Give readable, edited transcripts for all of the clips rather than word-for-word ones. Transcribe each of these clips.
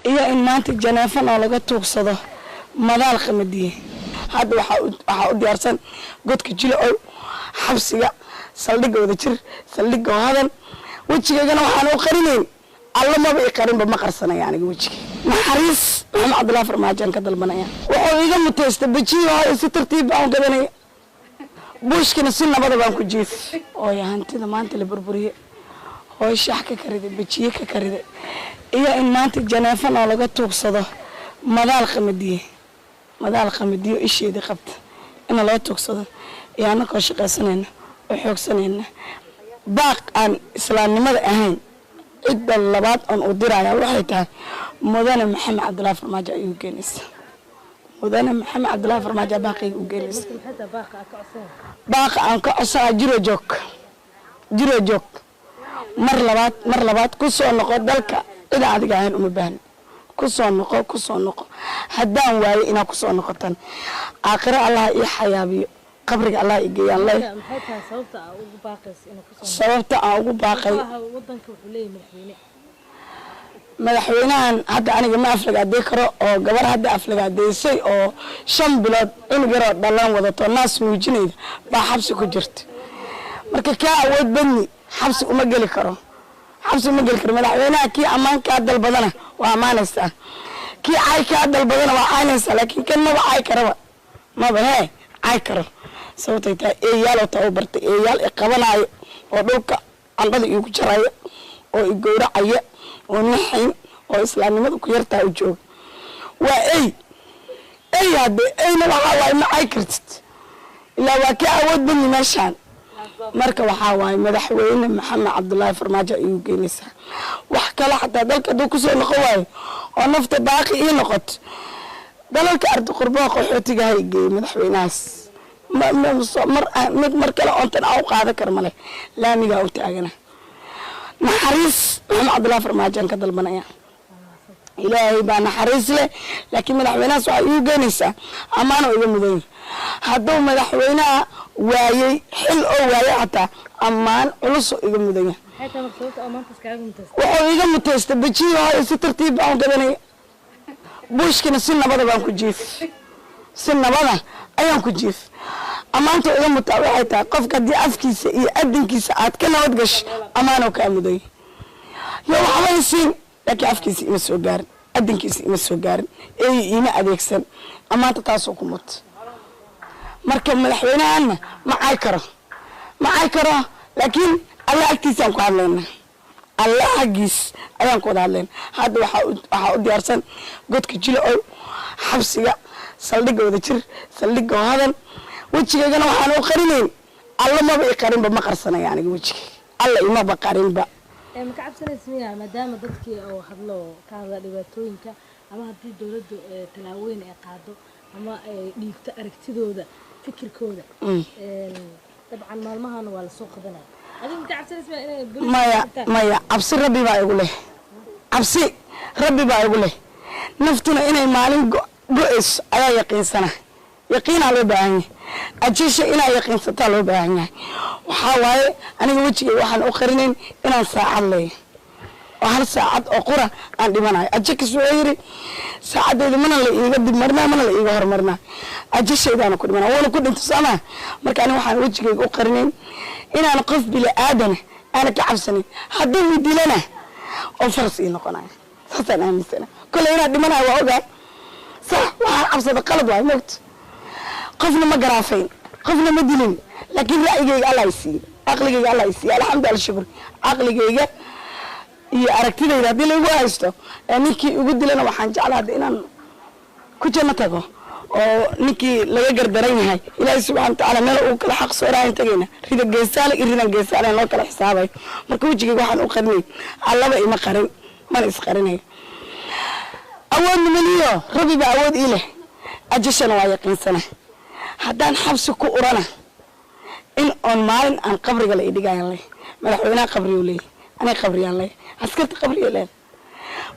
Iyo in maanta Janeefan oo laga tuugsado madaal qamadiye. Hadda waxaa u diyaarsan godka Jilacow, xabsiga, saldhigga Wadajir, saldhigga Hodan. Wejigaygana waxaan u qarinayn, Alla maba i qarinba, ma qarsanaya aniga wejigay. Naxariis Maxamed Cabdullahi Farmaajoan ka dalbanaya. Wuxuu iga mutaysta bajiyo, si tartiib baan gadanaya, buushkina si nabada baan ku jiif. Ooy hantida maanta la burburiye, hooy shax ka karida, bajiye ka karida, iyo in maanta Janeefan oo laga tuugsado madaal qamadiye, madaal qamadiyo isheedii qabta ina loo tuugsado, iyo annakoo shaqaysanayna oo xoogsanayna. Baaq aan islaamnimada ahayn cidda labaad oon u diraya waxay tahay mudane Maxamed Cabdullaahi Farmaajo ayuu geenaysa. Mudane Maxamed Cabdullaahi Farmaajo baaqayga u geenaysa. Baaqa aan ka codsanaa, jiro joog, jiro joog, mar labaad, mar labaad ku soo noqo dalka. Cid adiga ahayn uma baahni. Ku soo noqo, ku soo noqo. Haddaan waayo inaad ku soo noqotan, aakhiro Allah ii xayaabiyo, qabriga Allah ii geeyaan leh. Sababta aan ugu baaqay, madaxweynahan hadda aniga ma aflagaadey karo, oo gabar hadda aflagaadeysay oo 5 bilood cunug yaroo dhalan wadato, naas nuujinayda, baa xabsi ku jirta. Marka kaa awood badni, xabsi uma geli karo, xabsi uma geli karo. Madaxweynaha kii ammaan kaa dalbadana waa ammaanaysaa, kii cay kaa dalbadana waa caynaysaa, laakiin kan maba cay karaba, maba hee cay karo. Sababtay tahay eeyaal oo taa u bartay, eeyaal i qabanaayo oo dhulka candhada iigu jaraya oo i gowracaya oo naxayn oo islaamnimada ku yartaa u jooga. Waa ey, ey hadde eyna waxaa waaye ma cay kartid, ilaa waa ka awood badni meeshaan. Marka waxaa waaye madaxweyne Maxamed Cabdullaahi Farmaajo ayuu geenaysaa. Wax kale xataa dalka hadduu kusoo noqon waayo oo nafta baaqi ii noqoto, dalalka ardi qurbaha qaxootiga hay geeyey madaxweynahaas. Mid mar kale oontan aa u qaadan kara male, laamigaa u taagana. Naxariis Maxamed Cabdullaahi Farmaajoan ka dalbanaya. Ilaahay baa naxariis leh, laakiin madaxweynahaas waxay igu geenaysaa ammaano iga mudan yahay. Hadduu madaxweynaha waayey xil oo waayey, xataa ammaan culusoo iga mudan yahay. Wuxuu iga mutaysta bajiyo, si tartiib baan gadanaya, buushkina si nabada baan ku jiif, si nabada ayaan ku jiif. Ammaanta iga mutaa waxay tahay qofka haddii afkiisa iyo adinkiisa aad ka nabad gasho, ammaanoo kaa mudan yahay. Yo waxba isiin, laakiin afkiisa ima soo gaarin, adinkiisa ima soo gaarin, ey iima adeegsan, ammaanta taasoo ku muta. Marka madaxweynahanna ma cay karo, ma cay karo, laakiin Alla agtiisaan ku hadlayna, Alla xaggiis ayaan ku wada hadlayna. Hadda waxaa u diyaarsan godka Jilacow, xabsiga, saldhigga Wadajir, saldhigga Hodan. Wejigaygana waxaan u qarinayn, Alla maba i qarinba, ma qarsanaya aniga wejigayga, Alla imaba qarinba. Ma ka cabsanaysa miya, maadaama dadkii oo hadlo, ka hadla dhibaatooyinka, ama haddii dowladdu tallaabooyin ay qaado ama ay dhiibto aragtidooda, fikirkooda, dabcan maalmahan waa lasoo qabanaya, adiga ma ka cabsanaysa miya inay booliiska Maya. qabtaan? Maya, cabsi Rabbi baa igu leh, cabsi Rabbi baa igu leh. Naftuna inay maalin go-ayso ayaa yaqiinsana. Yaqiinaa loo baahan yahay, ajasha inaa yaqiinsataa loo baahan yahay. Waxaa waaye aniga wejigay waxaan u qarinayn inaan saacad leeyahay oo hal saacad oo qura aan dhimanayo. Ajakas wuxuu yidhi saacadeyda mana la iiga dib marinaa, mana la iiga hormarinaa, ajashaydaana ku dhimana, wuuna ku dhinto soomaa. Marka aniga waxaan wejigayga u qarinayn inaan qof bili aadana aana ka cabsanin, hadduu i dilana oo faras ii noqonayo, saasaan aaminsana. Kolley inaan dhimanayo waa ogaa. Sax, waxaan cabsada qalad waay mogta. Qofna ma garaafayn, qofna ma dilin, laakiin ra'yigayga Allah i siiyey, caqligayga Allah i siiyey, alxamdu alshukr. Caqligayga iyo aragtidayda haddii laygu haysto ee ninkii igu dilana, waxaan jeclaa hadda inaan ku janno tago, oo ninkii laga gardaran yahay Ilaahay subxana watacaala meel uu kala xaq sooraayan tagayna, rida geesaale iyo ridan geesaale loo kala xisaabayo. Marka wejigayga waxaan u qarinay, Allaba ima qarin, mana isqarinayo. Awoodna maliyo, Rabbi baa awood ii leh. Ajashana waa yaqiinsana. Haddaan xabsi ku urana, in oon maalin aan qabriga la idhigayan leh. Madaxweynaha qabriyuu leeyahy, aniga qabriyaan leh, askarta qabriya leedahay.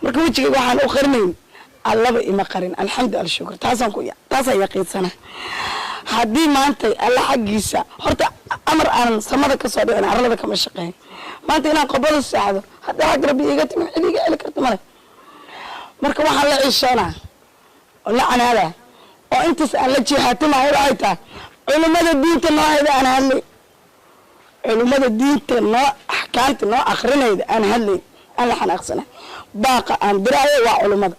Marka wejigayga waxaan u qarinayn, Allaba ima qarin, alxamdu alshukr, taasaan ku taasaan yaqiinsana. Haddii maanta Alla xaggiisa horta amar aanan samada kasoo dhicin arlada kama shaqeyn. Maanta inaan qobada saacdo haddii xag Rabbi iiga timi, cid iga celi karta male. Marka waxaan la ciishoonaa oo la canaadaa oo intaas aan la jihaatimayo waxay tahay culimmada diinta noo hayda aan hadlay, culimmada diinta noo axkaamta noo akrinayda aan hadlay, aan la xanaaqsana. Baaqa aan diraayo waa culimmada,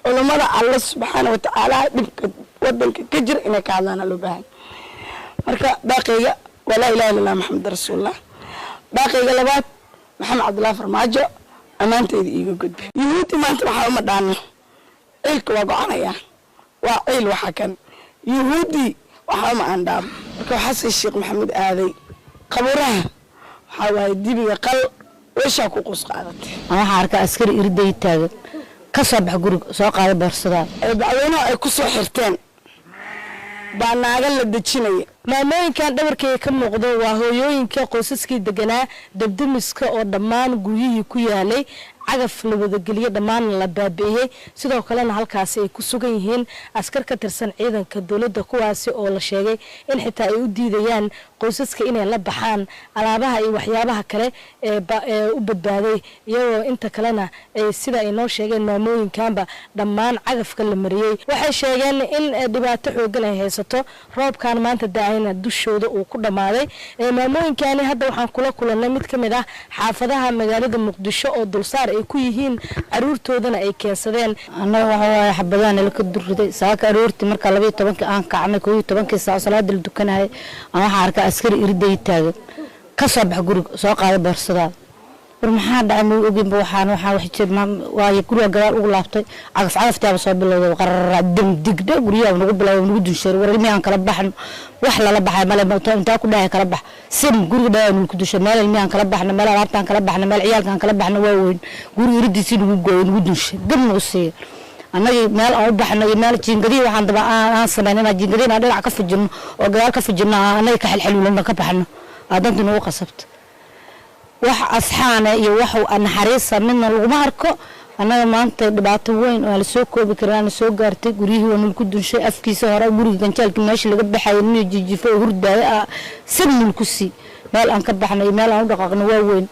culimmada Alle subxaana watacaala dhibka wadanka ka jira inay ka hadlaana loo baahan. Marka baaqayga waa laa ilaha illa Allah, Maxamed rasuulullah. Baaqayga labaad, Maxamed Cabdullaahi Farmaajo, ammaantayda iiga gudbi. Yuhuuddi maanta waxaa uma dhaano, ciilka waa goconayaa, waa ciil waxa kan Yuhuuddii waxaa uma aan dhaamo. Marka Xasan Sheekh Maxamuud aaday qabuuraha, waxaa waaye dibiga qal weeshaa ku quus qaadatay. Waxaan arkaa askari irday taagan, ka soo bax guriga, soo qaada boorsadaa. Ee bacweynaha ay ku soo xirteen baa naaga la dejinaya. Maamooyinkan dhabarkeyga ka muuqdo waa hooyooyinka qoysaskii deganaa Dabdemiska oo dhammaan guryihii ku yaalay cagaf la wadageliye, dhammaanna la baabi'iyey. Sidoo kalena halkaasi ay ku sugan yihiin askar ka tirsan ciidanka dowladda, kuwaasi oo la sheegay in xitaa ay u diidayaan qoysaska inay la baxaan alaabaha iyo waxyaabaha kale ee u badbaaday, iyagoo inta kalena ay sida ay noo sheegeen maamooyinkanba dhammaan cagafka la mariyey. Waxay sheegeen in dhibaato xoogan ay haysato, roobkan maanta da-ayna dushooda uu ku dhammaaday. Maamooyinkani hadda waxaan kula kulanay mid ka mid ah xaafadaha magaalada Muqdisho oo dulsaar ay ku yihiin, caruurtoodana ay keensadeen. Annaga waxa waaye xabadaha nala ka durriday saaka aroortii. Marka 12-kii aan kacnay, 11-kii saac salaada la dukanayay, aan waxaan arkaa askari irday taagan, ka soo bax guriga, soo qaada boorsadaa. War maxaa dhacay? Ma oginba waxaan wax jir waayo. Guriga gadaal ugu laabtay, cagaf cagaftaaba soo bilowday, qarara dam digdha guryaha nagu bilowday, nagu dunsheer. War ilmihi aan kala baxno, wax lala baxay male, intaa ku dhahay kala bax sim guriga dhaa nagu dushay. Meel ilmihi aan kala baxno, meel alaabtaan kala baxno, meel ciyaalkaan kala baxno waa weyn. Guriga iridiisii nagu gooyay, nagu dunshay, gab nagu siiyay. Annagii meel aan u baxno iyo meel jiingadihii waxaan daba aan samayn inaan jiingadihii inaan dhinac ka fujinno oo gadaal ka fujinno, annaga ka xelxeluulano ka baxno aadantii nagu qasabto. Wax asxaana iyo wax naxariisa midna laguma arko. Annaga maanta dhibaato weyn oo aan lasoo koobi karin aana soo gaartay. Guryihii waa nalku dunshay afkiisa hore, guriga ganjaalkii meesha laga baxayay nin jijiifo oo hurdaaya sib nalku sii. Meel aan ka baxno iyo meel aan u dhaqaaqno waa weyn.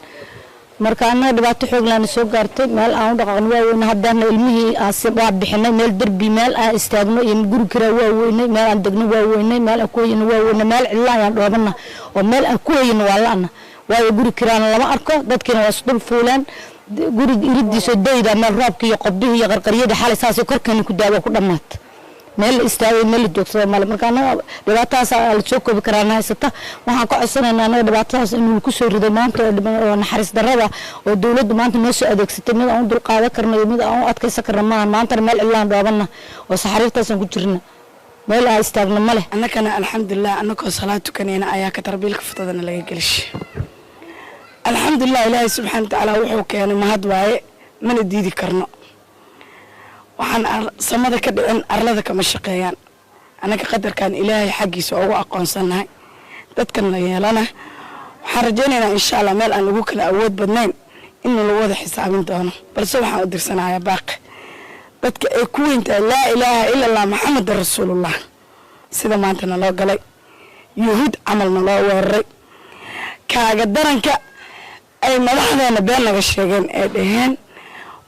Marka annaga dhibaato xoog laana soo gaartay, meel aan u dhaqaaqno waa weyn. Haddana ilmihii waa bixinay, meel derbi meel aan istaagno iyo guri kiraa waa weynay, meel aan degno waa weynay, meel aan ku hoyino waa weynay. Meel cidla ayaan dhoobana oo meel aan ku hoyino waa la'ana, waayo guri kiraana lama arko, dadkiina waa isdul fuuleen. Guriga iridiisa dayda meel roobka iyo qobdihii iyo qarqaryadii xalay saasay korkeena ku daawa ku dhammaata. Meel la istaagay, meel la joogsado male. Marka annaga dhibaatadaas la soo koobi karaana haysata. Waxaan ka codsanaynaa annaga dhibaatadaas inuu ku soo rido maanta oo naxariis darrada oo dowladdu maanta noo soo adeegsatay, mid aan u dulqaadan karno iyo mid aan u adkaysan karno maahan. Maantana meel cidlaan dhoobana oo saxariirtaasaan ku jirna, meel aan istaagno ma leh. Annagana alxamdulilah, annagoo salaad tukanayna ayaa ka tarbiilka futadana laga gelishay. Alxamdulilah, Ilaahay subxaana watacaala wuxuu keenay mahad waaye, mana diidi karno. Waxaan samada ka dhicin arlada kama shaqeeyaan. Annaga qadarkan Ilaahay xaggiisa waa ugu aqoonsannahay. Dadkan la yeelana waxaan rajaynaynaa insha Allah meel aan lagu kala awood badnayn in lagu wada xisaabin doono. Balse waxaan u dirsanayaa baaqi dadka ay ku weyntahay laa ilaaha ila Allah, Maxamedan rasuulullah. Sida maanta naloo galay, Yuhuud camal naloo weeraray, kaaga daranka ay madaxdeena been naga sheegeen ee dhaheen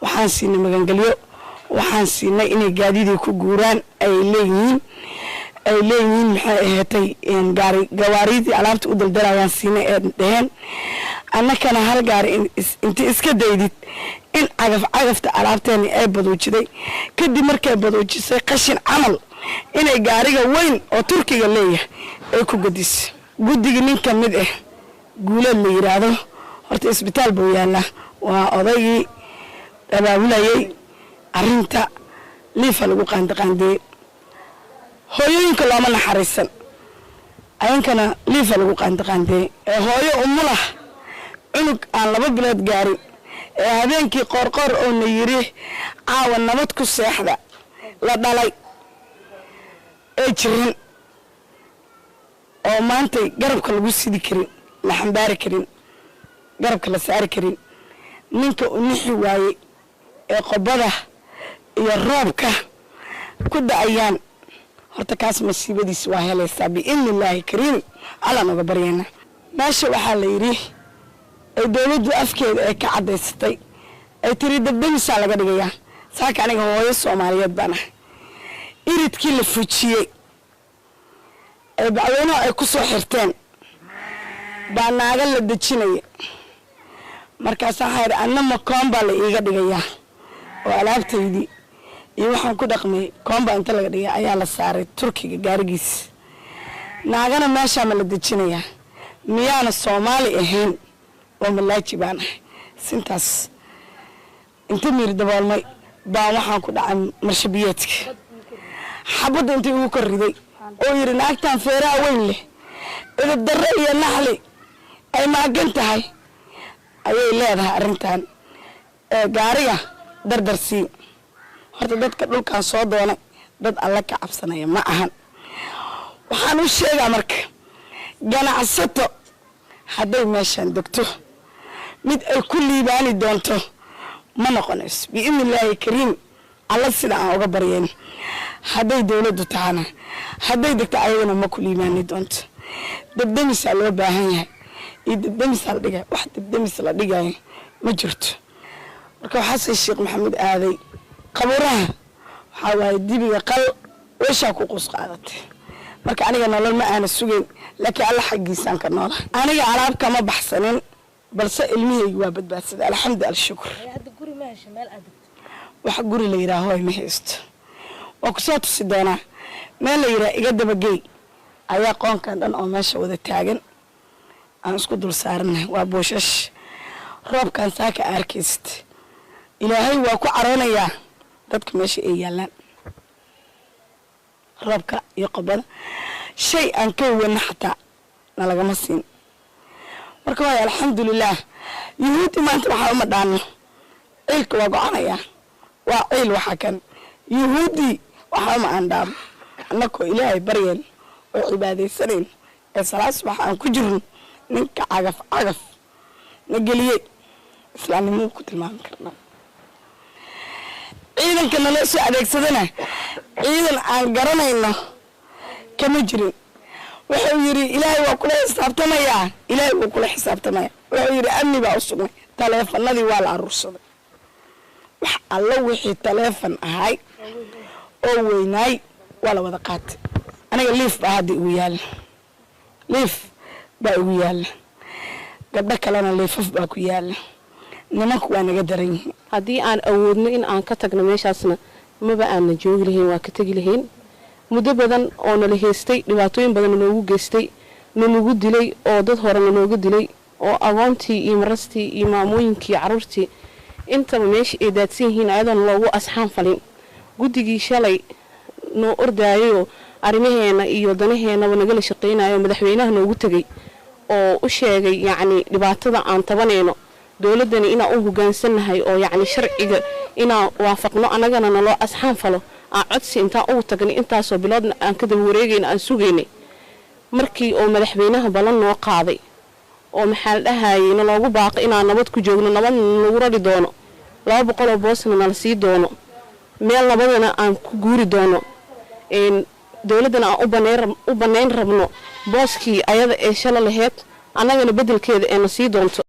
waxaan siinay magangelyo, waxaan siinay inay gaadiidii ku guuraan, ay leeyihiin maxay ahaatay gaari gawaariidii alaabta u daldalayaan siinay ee dhaheen. Annakana hal gaari inta iska daydid in cagaf cagafta alaabteeni ay baduujiday, kadib markay baduujisay qashin camal inay gaariga weyn oo Turkiga leeyahay ay ku gadisay. Guddiga nin ka mid ah, Guuleed la yiraahdo, horta isbitaal buu yaallaa. Waa odaygii abaabulayay arrinta liifa lagu qaandiqaandeeyey. Hooyooyinka looma naxariisan, ayankana liifa lagu qaandiqaandeeyey. Ee hooyo umulah, cunug aan 2 bilood gaarin, ee habeenkii Qoorqoor oo na yiri caawa nabad ku seexda la dhalay ee jirin oo maantay garabka lagu sidi karin, la xambaari karin, garabka la saari karin, ninka u nixi waayey ee qobada iyo roobka ku da-ayaan, horta kaas masiibadiis waa helaysaa biidni Illaahi kariim. Allaan uga baryaynaa. Meesha waxaa la yidhi ay dowladdu afkeeda ay ka caddaysatay, ay tiri dabdamisaa laga dhigayaa. Saaka aniga hooyo Soomaaliyeed baan ahay. Iridkii la fujiyey ee bacweynuhu ay ku soo xirteen baa naaga la dejinaya. Markaas waxaa yidhi, anna ma koon baa la iiga dhigayaa oo alaabtaydii iyo waxaan ku dhaqmay koon baa inta laga dhigay ayaa la saaray Turkiga gaarigiis. Naagana meeshaa ma la dejinayaa? Miyaana Soomaali ahayn oo malaaji baan ahay? Sintaas inta miir daboolmay baan waxaan ku dhacay marshabiyeedka. Xabadda intay ugu kor riday oo yidhi, naagtan feeraha weyn leh, idabdarre iyo naxli ay maagan tahay ayay leedahay arrintan ee gaariga dardarsii. Horta dadka dhulkan soo doonay dad Alle ka cabsanaya ma ahan. Waxaan u sheegaa marka, ganacsato hadday meeshan degto, mid ay ku liibaani doonto ma noqonayso, biidni Illaahi kariim. Alla sida aan uga baryayn, hadday dowladdu tahana, hadday degto ayadana ma ku liibaani doonto. Debdemisaa loo baahan yahay iyo debdemisaa la dhigaya. Wax debdemis la dhigayo ma jirto. Marka Xasan Sheekh Maxamuud aaday qabuuraha, waxaa waaye dibiga qal weeshaa ku quus qaadatay. Marka aniga nolol ma aana sugeyn, laakiin Alla xaggiisaan ka noola. Aniga alaab kama baxsanin, balse ilmihaygi waa badbaadsaday, alxamdu alshukur. Hadda guri ma hesho meel aad degto? Wax guri la yidhaaho ma haysto. Waa kusoo tusi doonaa meel la yidhaha iga dabagey ayaa qoonkan dhan oo meesha wada taagan aan isku dul saaranahay. Waa booshash. Roobkan saaka arkaysid, Ilaahay waa ku caroonayaa dadka meesha ay yaallaan, roobka iyo qobada. Shay aan ka wana xataa nalagama siin. Marka waay, alxamdulilaah, Yuhuuddi maanta waxaa uma dhaano. Ciilka waa goconayaa, waa ciil. Waxaa kan Yuhuuddii waxaa uma aan dhaamo. Annakoo Ilaahay baryeen oo cibaadaysanayn ee salaad subax aan ku jirno, ninka cagaf cagaf na geliyey islaamnimuu ku tilmaami karnaa. Ciidanka naloo soo adeegsadana ciidan aan garanayno kama jirin. Wuxuu yidhi, Ilaahay waa kula xisaabtamayaa, Ilaahay wuu kula xisaabtamaya. Wuxuu yidhi, amni baa u sugnay. Taleefanadii waa la aruursaday. Wax allo wixii taleefon ahay oo weynaay waa la wada qaatay. Aniga liif baa hadda igu yaalla, liif baa igu yaalla. Gabdho kalena liifaf baa ku yaalla. Nimanku waa naga daran yihiin. Haddii aan awoodno in aan ka tagno meeshaasna, maba aanna joogi lahayn, waa ka tegi lahayn. Muddo badan oo nala haystay, dhibaatooyin badan noogu geystay, nanagu dilay oo dad hore nanooga dilay, oo agoontii iyo marastii iyo maamooyinkii caruurtii intaba meesha ay daadsan yihiin, ayadoon loogu asxaan falin. Guddigii shalay noo ordaayayoo arrimaheena iyo danaheenaba nagala shaqaynayo, madaxweynaha noogu tegay oo u sheegay yacni dhibaatada aan tabanayno, dowladdani inaan u hoggaansannahay oo yacni sharciga inaan waafaqno, annagana naloo asxaan falo, aan codsi intaan ugu tagnay, intaasoo biloodna aan ka daba wareegayna, aan sugaynay. Markii oo madaxweynaha ballan noo qaaday oo maxaa la dhahayay naloogu baaqay inaan nabad ku joogno, nabadna nalagu rari doono, 200 oo boosna nala sii doono, meel nabadana aan ku guuri doono, dowladdana aan u bannayn rabno booskii ayada ee shala laheyd, annagana beddelkeeda ee na sii doonto.